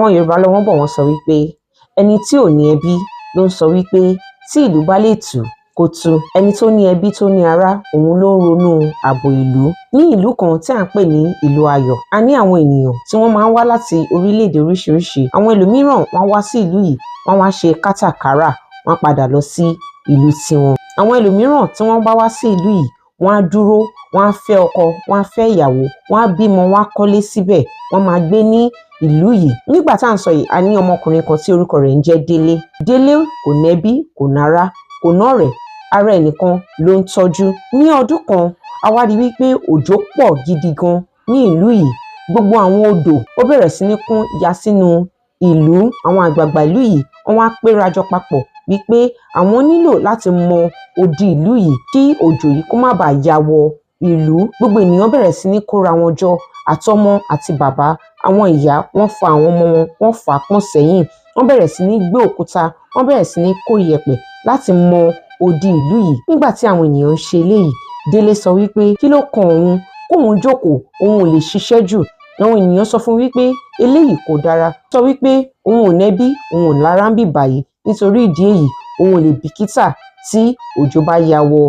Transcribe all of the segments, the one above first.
Àwọn Yorùbá lọ, wọ́n bọ̀, wọ́n sọ wípé ẹni tí ò ní ẹbí ló ń sọ wípé tí ìlú bá lè tù kó tú. Ẹni tó ní ẹbí, tó ní ará, òun ló ń ronú ààbò ìlú. Ní ìlú kan tí à ń pè ní ìlú Ayọ̀, a ní àwọn ènìyàn tí wọ́n máa ń wá láti orílẹ̀-èdè oríṣiríṣi. Àwọn ẹlòmíràn, wọ́n wá sí ìlú yìí, wọ́n wá ṣe kátàkárà, wọ́n padà lọ sí ìlú tiwọn. Àwọn ẹlòmíràn tí wọ́n bá wá sí ìlú yìí, wọ́n á dúró, wọ́n á fẹ́ ọkọ, wọ́n á fẹ́ ìyàwó, wọ́n á bímọ, wọ́n á kọ́lé síbẹ̀, wọ́n máa gbé ní ìlú yìí. Nígbà tá à ń sọ yìí, a ní ọmọkùnrin kan tí orúkọ rẹ̀ ń jẹ́ Délé. Délé kò nẹ́bí, kò nára, kò nọ́rẹ̀ẹ́, ara ẹ̀ nìkan ló ń tọ́jú. Ní ọdún kan, a wá rí wípé òjò pọ̀ gidi gan ní ìlú yìí. Gbogbo àwọn odò ó bẹ̀rẹ̀ sí ní kún ya sínú ìlú. Àwọn àgbààgbà ìlú yìí, wọ́n wá péra jọ papọ̀ wípé àwọn nílò láti mọ odi ìlú yìí kí òjò yìí kó má bàa ya wọ ìlú. Gbogbo ènìyàn bẹ̀rẹ̀ sí ní kóra wọn jọ, àtọmọ àti bàbá. Àwọn ìyá, wọ́n fa àwọn ọmọ wọn, wọ́n fà á pọ̀n sẹ́yìn. Wọ́n bẹ̀rẹ̀ sí ní gbé òkúta, wọ́n bẹ̀rẹ̀ sí ní kó iyẹ̀pẹ̀ láti mọ odi ìlú yìí. Nígbà tí àwọn ènìyàn ń ṣe eléyìí, Délé sọ wípé kí ló kan òun, kóun jókòó, òun ò lè ṣiṣẹ́ jù. Àwọn ènìyàn sọ fún wípé eléyìí kò dára. Sọ wípé òun ò nẹ́bí, òun ò lára ń bì báyìí, nítorí ìdí èyí, òun ò lè bìkítà tí òjò bá ya wọ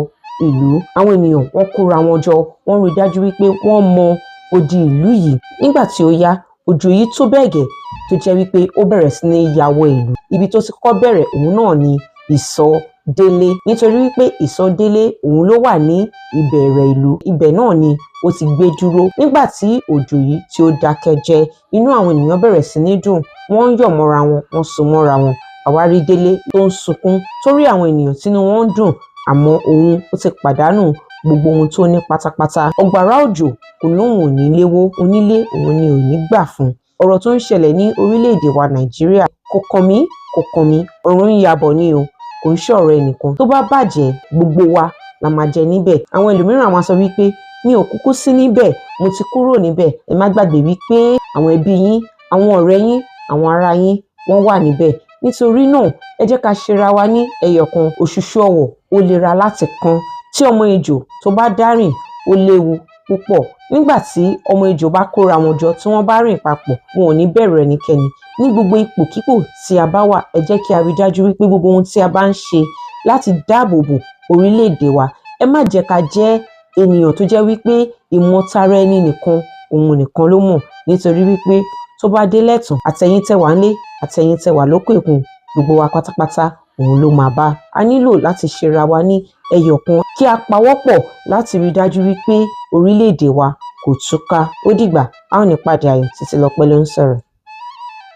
ìlú. Àwọn ènìyàn, wọ́n kóra wọn jọ, wọ́n rí dájú wípé wọ́n mọ odi ìlú yìí. Nígbà tí ó yá, òjò yìí tó bẹ́ẹ̀ gẹ́ tó jẹ́ wípé ó bẹ̀rẹ̀ sí ní ya wọ ìlú. Ibi tó ti kọ́kọ́ bẹ̀rẹ̀, òun náà ni ìsọ̀ Délé, nítorí wípé ìsọ̀ Délé, òun ló wà ní ìbẹ̀rẹ̀ ìlú. Ibẹ̀ náà ni ó ti gbé dúró. Nígbà tí òjò yìí tí ó dákẹ́ jẹ́, inú àwọn ènìyàn bẹ̀rẹ̀ sí ní dùn, wọ́n ń yọ̀ mọ́ra wọn, wọ́n so mọ́ra wọn. Àwa rí Délé tó ń sunkún torí àwọn ènìyàn tínú wọn ń dùn, àmọ́ òun ó ti pàdánù gbogbo ohun tó ní pátápátá. Ọ̀gbàrá òjò kò lóun ò ní léwó onílé, òun ni ò ní gbà fún. Ọ̀rọ̀ tó ń ṣẹlẹ̀ ní orílẹ̀-èdè wa Nàìjíríà kò kàn mí, kò kàn mí, ọ̀run ń yabọ̀ ni o. Kò ń ṣọ̀rọ̀ ẹnìkan. Tó bá bàjẹ́, gbogbo wa la máa jẹ níbẹ̀. Àwọn ẹlòmíràn máa sọ wípé mi ò kúkú sí níbẹ̀, mo ti kúrò níbẹ̀. Ẹ má gbàgbé wípé àwọn ẹbí yín, àwọn ọ̀rẹ́ yín, àwọn ará yín, wọ́n wà níbẹ̀. Nítorí náà, ẹ jẹ́ ká ṣera wa ní ẹyọ kan. Òṣùṣù ọwọ̀ ó lera láti kan. Tí ọmọ ejò tó bá dárìn, ó léwu púpọ̀. Nígbà tí ọmọ ejò bá kóra wọn jọ, tí wọ́n bá rìn papọ̀, wọn ò ní bẹ̀rù ẹnikẹ́ni. Ní gbogbo ipòkípò tí a bá wà, ẹ jẹ́ kí a rí dájú wípé gbogbo ohun tí a bá ń ṣe láti dáàbò bo orílẹ̀-èdè wa, ẹ má jẹ́ ká jẹ́ ènìyàn tó jẹ́ wípé ìmọ̀tara ẹni nìkan, òun nìkan ló mọ̀, nítorí wípé tó bá délẹ̀ tán, àtẹ̀yin tẹ́ wà ńlé, àtẹ̀yin tẹ́ wà lókè òkun, gbogbo wa pátápátá, òun ló máa bá. A nílò láti ṣera wa ní ẹyọ kan, kí a pawọ́pọ̀ láti rí dájú wípé orílẹ̀-èdè wa kò túká. Ó dìgbà, a ó ní pàdé ayọ̀. Títílọpẹ́ ló ń sọ̀rọ̀.